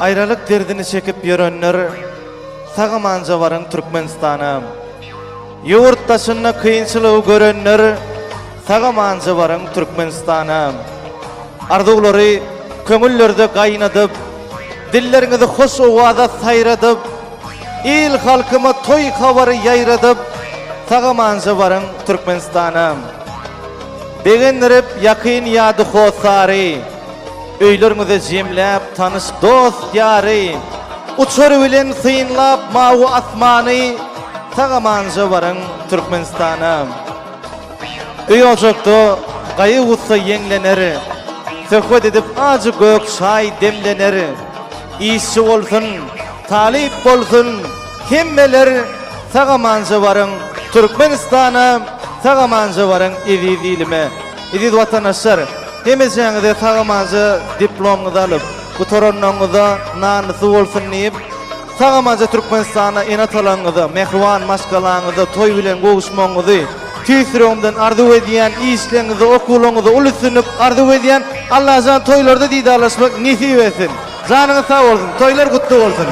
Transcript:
Aýralyk derdini çekip ýörenler sag-amanja baryň Türkmenistana. Ýurt daşynda kynçylygy görenler sag-amanja baryň Türkmenistana. Arzuwlary köňüllerde gaýnadyp, dilleriňizi hoş owaza saýradyp, il-halkyma toý habary ýaýradyp, sag-amanja baryň Türkmenistana. Begendirip ýakyn ýady hossary, Öýleriňize jemläp tanyş dost-ýary, Uçar bilen synlap mawy asmany, Sag-amanja baryň Türkmenistana. Öý-ojakda gaýgy-gussa ýeňlener, Söhbet edip ajy gök çaý demlener. Işçi bolsun, talyp bolsun, hemmeler Sag-amanja baryň Türkmenistana, Sag-amanja baryň eziz ilime. Eziz watandaşlar, hemejäňize sag-amanja diplomyňyzy alyp, gutaranyňyzda nanlysy bolsun diýip, sag-amanja Türkmenistanda ene-atalaryňyza, mähriban maşgalaňyza toý bilen gowuşmagyňyzy tüýs ýüregimden arzuw edýän, işleriňizde, okuwlaryňyzda uly üstünlik arzuw edýän, Allajan toýlarda didarlaşmak nesip etsin! Janyňyz sag bolsun, toýlar gutly bolsun!